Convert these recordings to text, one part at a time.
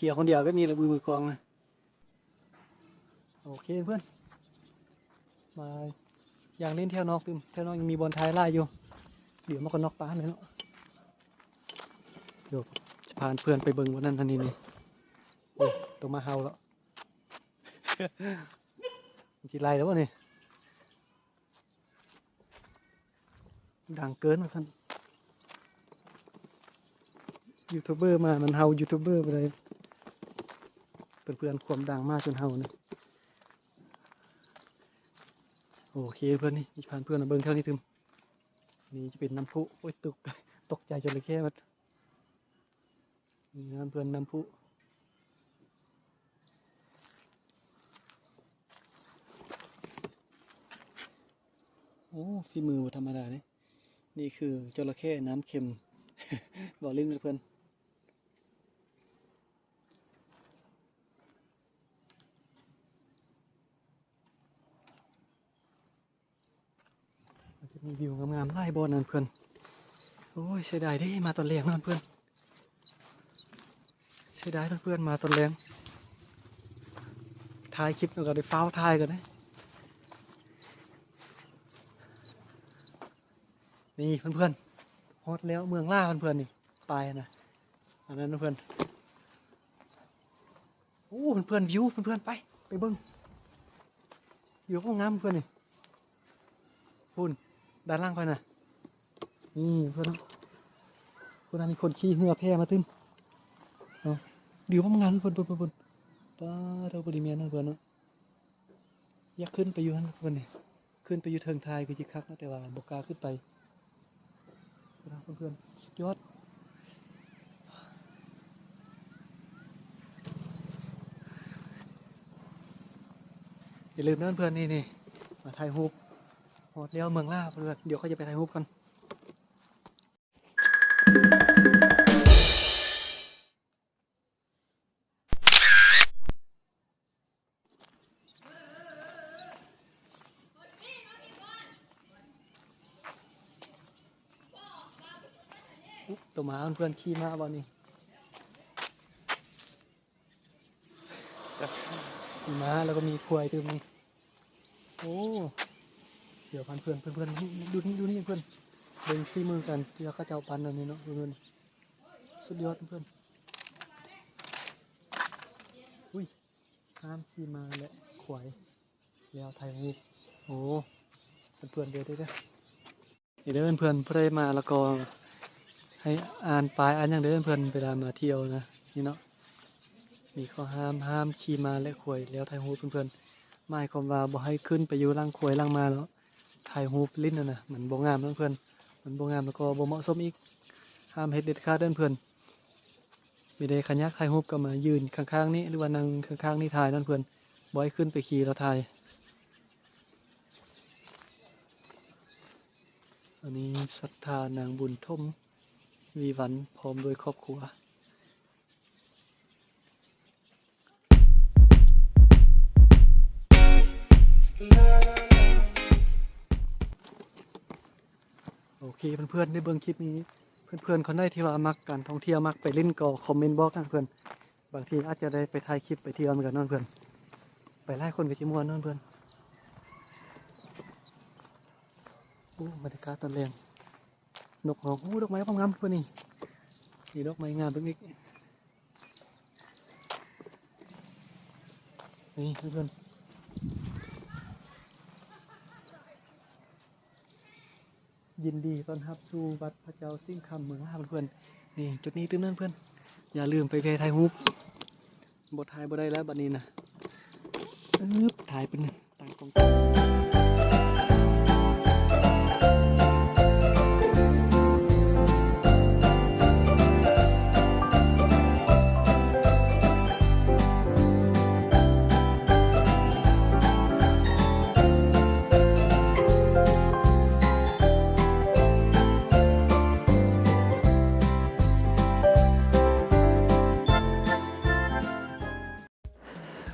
ດຽວຄົນດຽວກໍນີ້ລະ ມື ມືກອງນະ. ໂອເຄເພື່ອນ ມາຍ່າງຫຼິ້ນແຖວນອກຕື່ມ ແຖວນອກຍັງມີບ່ອນຖ່າຍຫຼາຍຢູ່. ດຽວມາກໍນອກປານແຫຼະເນາະ. ດຽວຈະພາເພື່ອນໄປເບິ່ງບ່ອນນັ້ນ ອັນນີ້ນີ້. ໂອ້ຍ ໂຕມາເຫົ່າແລ້ວ. ມັນຊິໄລ່ແລ້ວບໍ່ນີ້? ດັງເກີນວ່າຊັ້ນ. ຢູທູບເບີມາ ມັນເຫົ່າຢູທູບເບີບໍ່ໄດ້. ເພື່ອນໆ ຄວາມດັງມາຈົນເຫົ່ານະ. ໂອເຄເພື່ອນ ນີ້ ພາເພື່ອນມາເບິ່ງແຖວນີ້ຕື່ມ. ນີ້ຈະເປັນນ້ຳພຸ. ໂອ້ຍ ຕົກ ຕົກໃຈຈົນລະແຄ່ໝົດ. ນີ້ເພື່ອນ ນ້ຳພຸ. ໂອ້ ຝີມືບໍ່ທຳມະດາເດ້. ນີ້ຄືຈໍລະເຂ້ນ້ຳເຄັມ. ບໍ່ຫຼິ້ນເພື່ອນ. ມັນຈະມີວິວງາມໆຫຼາຍບ່ອນນັ້ນເພື່ອນ. ໂອ້ຍ ເສຍດາຍເດ້ ມາຕອນແລງເນາະເພື່ອນ. ເສຍດາຍເນາະເພື່ອນ ມາຕອນແລງ. ຖ່າຍຄລິບແລ້ວກໍໄດ້ຟ້າວຖ່າຍກ່ອນເດ້. ນີ້ເພື່ອນໆ ຮອດແລ້ວເມືອງຫຼ້າເພື່ອນໆ ນີ້ ປາຍນະ ອັນນັ້ນເນາະເພື່ອນ. ໂອ້ ເພື່ອນໆ ວິວເພື່ອນໆ ໄປ ໄປເບິ່ງ ວິວໂຄດງາມເພື່ອນນີ້. ພຸ້ນ ດ້ານຫຼັງຂ້ອຍນະ ນີ້ເພື່ອນ ພຸ້ນນະ ມີຄົນຂີ່ເຮືອແພມາຕື່ມເນາະ. ວິວງາມໆ ພຸ້ນໆໆໆ. ປາໂທ ບໍ່ໄດ້ແມ່ນເນາະເພື່ອນເນາະ. ຢາກຂຶ້ນໄປຢູ່ຫັ້ນເພິ່ນນີ້ ຂຶ້ນໄປຢູ່ເທິງຖ່າຍຄືຊິຄັກເນາະ ແຕ່ວ່າບໍ່ກ້າຂຶ້ນໄປ. ເພື່ອນໆ ສຸດຍອດ. ຢ່າລືມເດີເພື່ອນໆ ນີ້ໆ ມາຖ່າຍຮູບ. ຮອດແລ້ວເມືອງຫຼ້າເພື່ອນໆ ດຽວຂ້ອຍຈະໄປຖ່າຍຮູບກ່ອນ. ໂຕໝາເພື່ອນໆ ຂີ່ມ້າບໍ່ນີ້? ມີມ້າ ແລ້ວກໍມີຄວາຍຕື່ມນີ້. ໂອ້ ດຽວພາເພື່ອນໆ ເພື່ອນໆ ມາດູນີ້ ດູນີ້ເພື່ອນ ເບິ່ງຝີມືການທີ່ວ່າເຂົາເຈົ້າປັ່ນແນວນີ້ເນາະ ເພື່ອນ. ສຸດຍອດເພື່ອນ. ອຸ້ຍ ຫ້າມຂີ່ມ້າ ແລະ ຄວາຍ ແລ້ວຖ່າຍຮູບ. ໂອ້ ເພື່ອນໆ ເດີ ເດີ ເດີ ນີ້ເດີເພື່ອນໆ ຜູ້ໃດມາແລ້ວກໍໃຫ້ອ່ານປ້າຍອ່ານຫຍັງເດີເພື່ອນ ເວລາມາທ່ຽວນະ ນີ້ເນາະ. ມີຂໍ້ຫ້າມ ຫ້າມຂີ່ມ້າ ແລະ ຄວາຍ ແລ້ວຖ່າຍຮູບເພື່ອນໆ. ໝາຍຄວາມວ່າບໍ່ໃຫ້ຂຶ້ນໄປຢູ່ຫຼັງຄວາຍຫຼັງມ້າ ແລ້ວຖ່າຍຮູບຫຼິ້ນຫັ້ນນະ ມັນບໍ່ງາມເນາະເພື່ອນ ມັນບໍ່ງາມ ແລ້ວກໍບໍ່ເໝາະສົມອີກ. ຫ້າມເຮັດເດັດຂາດເດີເພື່ອນ. ມີແຕ່ຄັນຢາກຖ່າຍຮູບກໍມາຢືນຂ້າງໆ ນີ້ ຫຼືວ່ານັ່ງຂ້າງໆ ນີ້ຖ່າຍເນາະເພື່ອນ ບໍ່ໃຫ້ຂຶ້ນໄປຂີ່ແລ້ວຖ່າຍ. ອັນນີ້ສັດທານາງບຸນຖົມ ວີວັນ ພ້ອມດ້ວຍຄອບຄົວ. ໂອເຄ ເພື່ອນໆ ໄດ້ເບິ່ງຄລິບນີ້ ເພື່ອນໆ ຄົນໃດທີ່ວ່າມັກການທ່ອງທ່ຽວ ມັກໄປຫຼິ້ນ ກໍຄອມເມັນບອກນະເພື່ອນ. ບາງທີອາດຈະໄດ້ໄປຖ່າຍຄລິບໄປທ່ຽວນຳກັນເນາະເພື່ອນ. ໄປຫຼາຍຄົນກໍຊິມ່ວນເນາະເພື່ອນ. ໂອ້ ບັນຍາກາດຕອນແລງ ນົກຮ້ອງ. ໂອ້ ດອກໄມ້ງາມໆ ເພື່ອນນີ້. ມີດອກໄມ້ງາມເບິ່ງອີກ. ນີ້ເພື່ອນໆ ຍິນດີຕ້ອນຮັບສູ່ວັດພະເຈົ້າສິງຄຳເມືອງລາວເພື່ອນ. ນີ້ຈຸດນີ້ຕື່ມນັ້ນເພື່ອນ. ຢ່າລືມໄປແວ່ຖ່າຍຮູບ. ບໍ່ຖ່າຍບໍ່ໄດ້ແລ້ວບັດນີ້ນະ. ອຶບ ຖ່າຍເປັນ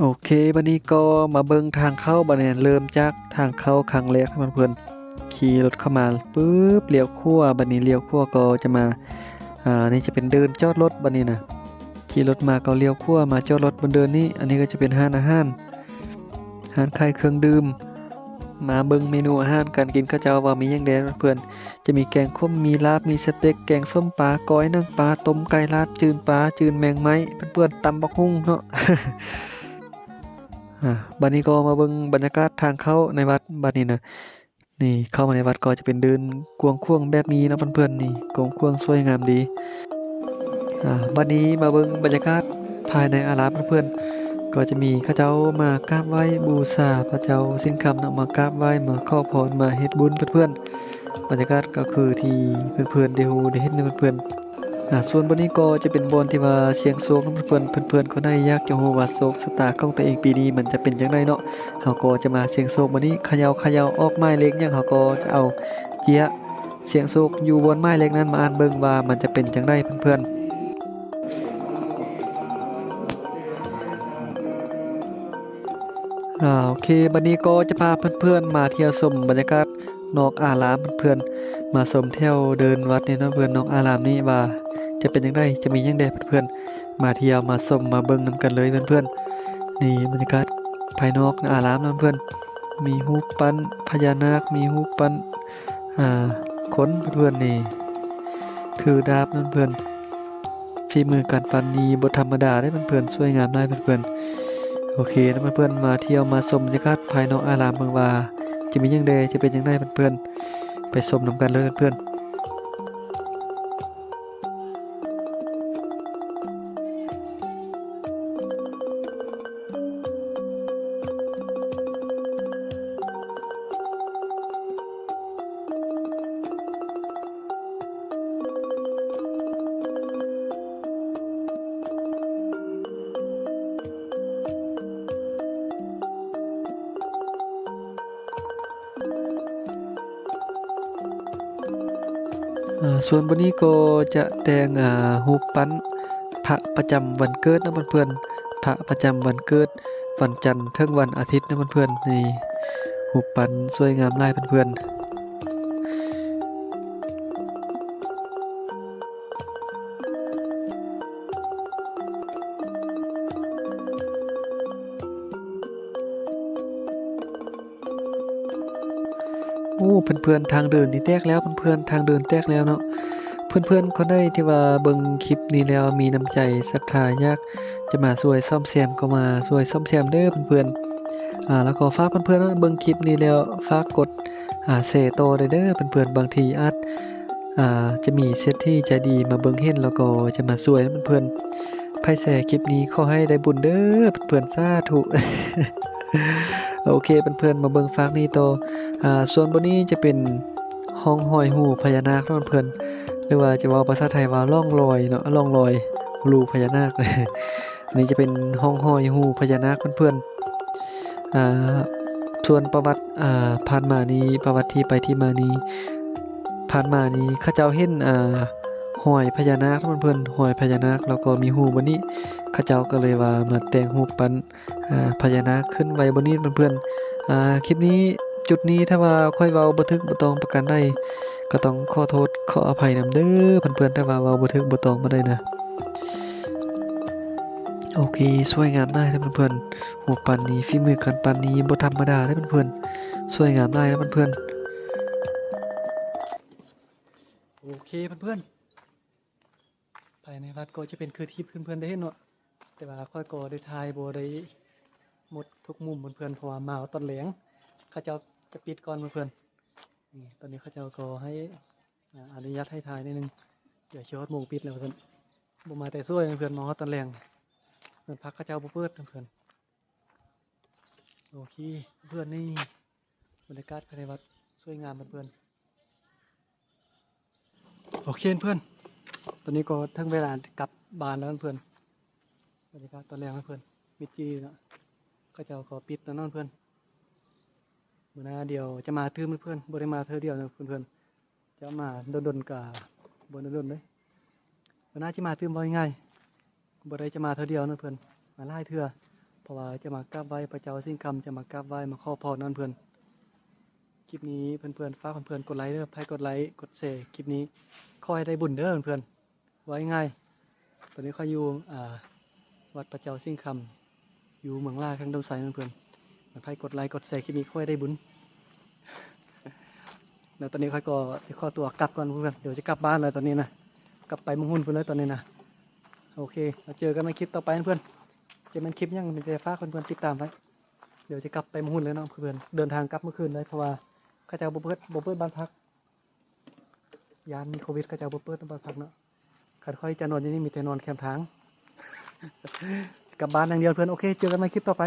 ໂອເຄ ບັດນີ້ກໍມາເບິ່ງທາງເຂົ້າ. ບັດນີ້ເລີ່ມຈາກທາງເຂົ້າຄັ້ງແລກເນາະເພື່ອນ. ຂີ່ລົດເຂົ້າມາປຶບ ລ້ຽວຂວາ, ບັດນີ້ລ້ຽວຂວາກໍຈະມາ ອ່າ ນີ້ຈະເປັນເດີ່ນຈອດລົດ. ບັດນີ້ນະ ເຂ ຂີ່ລົດມາກໍລ້ຽວຂວາມາຈອດລົດບົນເດີ່ນນີ້. ອັນນີ້ກໍຈະເປັນຮ້ານອາຫານ, ຮ້ານຂາຍເຄື່ອງດື່ມ. ມາເບິ່ງເມນູອາຫານການກິນເຂົາເຈົ້າວ່າມີຫຍັງແດ່ເພື່ອນໆ. ຈະມີແກງຂົມ, ມີລາບ, ມີສະເຕັກ, ແກງສົ້ມປາ, ກ້ອຍໜັງປາ, ຕົ້ມໄກ່, ລາບ, ຈືນປາ, ຈືນແມງໄມ້, ເພື່ອນໆ, ຕຳບັກຫຸ່ງເນາະ. ອາ ບັດນີ້ກໍມາເບິ່ງບັນຍາກາດທາງເຂົ້າໃນວັດບັດນີ້ນະ. ນີ້ ເຂົ້າມາໃນວັດກໍຈະເປັນເດີ່ນກວ້າງຂວາງແບບນີ້ເນາະເພື່ອນໆ. ນີ້ ກວ້າງຂວາງສວຍງາມດີ. ອາ ບັດນີ້ມາເບິ່ງບັນຍາກາດພາຍໃນອາລາມເພື່ອນໆ. ກໍຈະມີເຂົາເຈົ້າມາກາບໄຫວ້ບູຊາພະເຈົ້າສິນຄຳເນາະ, ມາກາບໄຫວ້ ມາຂໍພອນ ມາເຮັດບຸນເພື່ອນໆ. ບັນຍາກາດກໍຄືທີ່ເພື່ອນໆໄດ້ຮູ້ໄດ້ເຫັນເນາະເພື່ອນໆ. ອາ ສ່ວນບ່ອນນີ້ກໍຈະເປັນບ່ອນທີ່ວ່າສ່ຽງໂຊກເນາະເພື່ອນໆ. ເພື່ອນໆຄົນໃດຢາກຈະຮູ້ວ່າໂຊກຊະຕາຂອງຕົວເອງປີນີ້ມັນຈະເປັນຈັ່ງໃດເນາະ, ເຮົາກໍຈະມາສ່ຽງໂຊກບ່ອນນີ້. ເຂົາເຈົ້າ ເຂົາເຈົ້າອອກໝາຍເລກຫຍັງ ເຮົາກໍຈະເອົາເຈ້ຍສ່ຽງໂຊກຢູ່ບ່ອນໝາຍເລກນັ້ນມາອ່ານເບິ່ງວ່າມັນຈະເປັນຈັ່ງໃດເພື່ອນໆ. ອາ ໂອເຄ ບັດນີ້ກໍຈະພາເພື່ອນໆມາທ່ຽວຊົມບັນຍາກາດ ນອກອາລາມເພື່ອນໆ. ມາຊົມແຖວເດີ່ນວັດນີ້ເນາະເພື່ອນ, ນອກອາລາມນີ້ວ່າຈະເປັນຈັ່ງໃດ ຈະມີຫຍັງແດ່ເພື່ອນໆ. ມາທ່ຽວມາຊົມມາເບິ່ງນຳກັນເລີຍເພື່ອນໆ. ນີ້ບັນຍາກາດພາຍນອກອາລາມເນາະເພື່ອນ, ມີຮູບປັ້ນພະຍານາກ, ມີຮູບປັ້ນ ອາ ຄົນເພື່ອນໆ. ນີ້ຖືດາບເນາະເພື່ອນ. ຝີມືການປັ້ນນີ້ບໍ່ທຳມະດາເດ້ເພື່ອນໆ, ສວຍງາມຫຼາຍເພື່ອນໆ. ໂອເຄເນາະເພື່ອນໆ, ມາທ່ຽວມາຊົມບັນຍາກາດພາຍນອກອາລາມເບິ່ງວ່າຈະມີຫຍັງແດ່ ຈະເປັນຈັ່ງໃດເພື່ອນໆ. ໄປຊົມນຳກັນເລີຍເພື່ອນໆ. ອາ ສ່ວນບ່ອນນີ້ກໍຈະແຕ່ງ ອາ ຮູບປັ້ນພະປະຈຳວັນເກີດເນາະເພື່ອນໆ, ພະປະຈຳວັນເກີດ ວັນຈັນເຖິງວັນອາທິດເນາະເພື່ອນໆ. ນີ້ຮູບປັ້ນສວຍງາມຫຼາຍເພື່ອນໆ. ໂອ້ ເພື່ອນໆ ທາງເດີນນີ້ແຕກແລ້ວເພື່ອນໆ, ທາງເດີນແຕກແລ້ວເນາະ. ເພື່ອນໆ ຄົນໃດທີ່ວ່າເບິ່ງຄລິບນີ້ແລ້ວມີນ້ຳໃຈສັດທາຢາກຈະມາຊ່ວຍສ້ອມແຊມກໍມາຊ່ວຍສ້ອມແຊມເດີເພື່ອນໆ. ອາ ແລ້ວກໍຝາກເພື່ອນໆ ເບິ່ງຄລິບນີ້ແລ້ວຝາກກົດ ອາ ແຊຕໍ່ໄດ້ເດີເພື່ອນໆ. ບາງທີອາດ ອາ ຈະມີເສດຖີໃຈດີມາເບິ່ງເຫັນ ແລ້ວກໍຈະມາຊ່ວຍເນາະເພື່ອນໆ. ໃຜແຊຄລິບນີ້ຂໍໃຫ້ໄດ້ບຸນເດີເພື່ອນໆ, ສາທຸ. ໂອເຄເພື່ອນໆ, ມາເບິ່ງຟາກນີ້ຕໍ່. ອາ ສ່ວນບ່ອນນີ້ຈະເປັນຮ່ອງຮອຍຮູພະຍານາກເນາະເພື່ອນ, ຫຼືວ່າຈະເວົ້າພາສາໄທວ່າຮ່ອງລອຍເນາະ, ຮ່ອງລອຍຮູພະຍານາກ. ອັນນີ້ຈະເປັນຮ່ອງຮອຍຮູພະຍານາກເພື່ອນໆ. ອາ ສ່ວນປະຫວັດ ອາ ຜ່ານມານີ້ ປະຫວັດທີ່ໄປທີ່ມານີ້ ຜ່ານມານີ້ເຂົາເຈົ້າເຫັນ ອາ ຮອຍພະຍານາກເນາະເພື່ອນ, ຮອຍພະຍານາກ ແລ້ວກໍມີຮູບ່ອນນີ້, ເຂົາເຈົ້າກໍເລີຍວ່າມາແຕ່ງຮູບປັ້ນ ອາ ພະຍານາກຂຶ້ນໄວ້ບ່ອນນີ້ເພື່ອນໆ. ອາ ຄລິບນີ້ ຈຸດນີ້ ຖ້າວ່າຂ້ອຍເວົ້າບໍ່ຖືກບໍ່ຕ້ອງປະການໃດ ກໍຕ້ອງຂໍໂທດຂໍອະໄພນຳເດີເພື່ອນໆ, ຖ້າວ່າເວົ້າບໍ່ຖືກບໍ່ຕ້ອງປານໃດນະ. ໂອເຄ ສວຍງາມຫຼາຍເດີເພື່ອນໆ, ຮູບປັ້ນນີ້ ຝີມືການປັ້ນນີ້ບໍ່ທຳມະດາເດີເພື່ອນໆ, ສວຍງາມຫຼາຍເດີເພື່ອນໆ. ໂອເຄເພື່ອນໆ. ພາຍໃນວັດກໍຈະເປັນຄືທີ່ເພື່ອນໆໄດ້ເຫັນເນາະ, ແຕ່ວ່າຂ້ອຍກໍໄດ້ຖ່າຍບໍ່ໄດ້ໝົດທຸກມຸມເພື່ອນໆ, ເພາະວ່າມາຕອນແລງ ເຂົາເຈົ້າຈະປິດກ່ອນເພື່ອນໆ. ນີ້ ຕອນນີ້ເຂົາເຈົ້າກໍໃຫ້ ອາ ອະນຸຍາດໃຫ້ຖ່າຍໜ້ອຍໜຶ່ງ, ດຽວຊິຮອດໂມງປິດແລ້ວວ່າຊັ້ນ. ບໍ່ມາແຕ່ສວຍເພື່ອນ, ມາຮອດຕອນແລງ ເຮືອນພັກເຂົາເຈົ້າບໍ່ເປີດເພື່ອນ. ໂອເຄເພື່ອນ, ນີ້ບັນຍາກາດພາຍໃນວັດສວຍງາມເພື່ອນ. ໂອເຄເພື່ອນ, ຕອນນີ້ກໍເຖິງເວລາກັບບ້ານແລ້ວເພື່ອນ. ບັນຍາກາດຕອນແລງເພື່ອນ, ມິດຈີ່ເນາະ, ເຂົາເຈົ້າກໍປິດແລ້ວເນາະເພື່ອນ. ມື້ໜ້າດຽວຈະມາຕື່ມເພື່ອນ, ບໍ່ໄດ້ມາເທື່ອດຽວເນາະເພື່ອນ. ຈະມາດົນໆ ກະບໍ່ດົນໆເດ້. ບໍ່ໜ້າຈະມາຕື່ມ ເວົ້າງ່າຍໆ ບໍ່ໄດ້ຈະມາເທື່ອດຽວເນາະເພື່ອນ, ມາຫຼາຍເທື່ອ, ເພາະວ່າຈະມາກາບໄຫວ້ພະເຈົ້າສິງຄຳ, ຈະມາກາບໄຫວ້ ມາຂໍພອນນຳເພື່ອນ. ຄລິບນີ້ເພື່ອນໆ ຝາກເພື່ອນໆກົດໄລເດີ, ໃຜກົດໄລ ກົດແຊຄລິບນີ້ ຂໍໃຫ້ໄດ້ບຸນເດີເພື່ອນ. ເວົ້າງ່າຍໆ ອນນີ້ຂ້ອຍຢູ່ ອ່າ ວັດພະເຈົ້າສິງຄຳ ຢູ່ເມືອງຫຼ້າ ແຂວງອຸດົມໄຊເນາະເພື່ອນ. ໃຜກົດໄລກົດແຊຄລິບນີ້ ຂ້ອຍໄດ້ບຸນ. ແລ້ວຕອນນີ້ຂ້ອຍກໍຊິຂໍຕົວກັບກ່ອນເພື່ອນ, ດຽວຈະກັບບ້ານແລ້ວຕອນນີ້ນະ, ກັບໄປເມືອງຮຸນພຸ້ນແລ້ວຕອນນີ້ນະ. ໂອເຄ ແລ້ວເຈີກັນໃນຄລິບຕໍ່ໄປເພື່ອນ. ຈະແມ່ນຄລິບຫຍັງ ມີແຕ່ຝາກເພື່ອນໆຕິດຕາມໄວ້. ດຽວຈະກັບໄປເມືອງຮຸນແລ້ວເນາະເພື່ອນ, ເດີນທາງກັບມື້ຄືນເລີຍ ເພາະວ່າເຂົາເຈົ້າບໍ່ເປີດ ບໍ່ເປີດບ້ານພັກ. ຢ້ານມີໂຄວິດ ເຂົາເຈົ້າບໍ່ເປີດນຳບ້ານພັກເນາະ. ຄັນຂ້ອຍຈະນອນຢູ່ນີ້ ມີແຕ່ນອນແຄມທາງ ກັບບ້ານຢ່າງດຽວເພື່ອນ. ໂອເຄ ເຈີກັນໃໝ່ຄລິບຕໍ່ໄປ.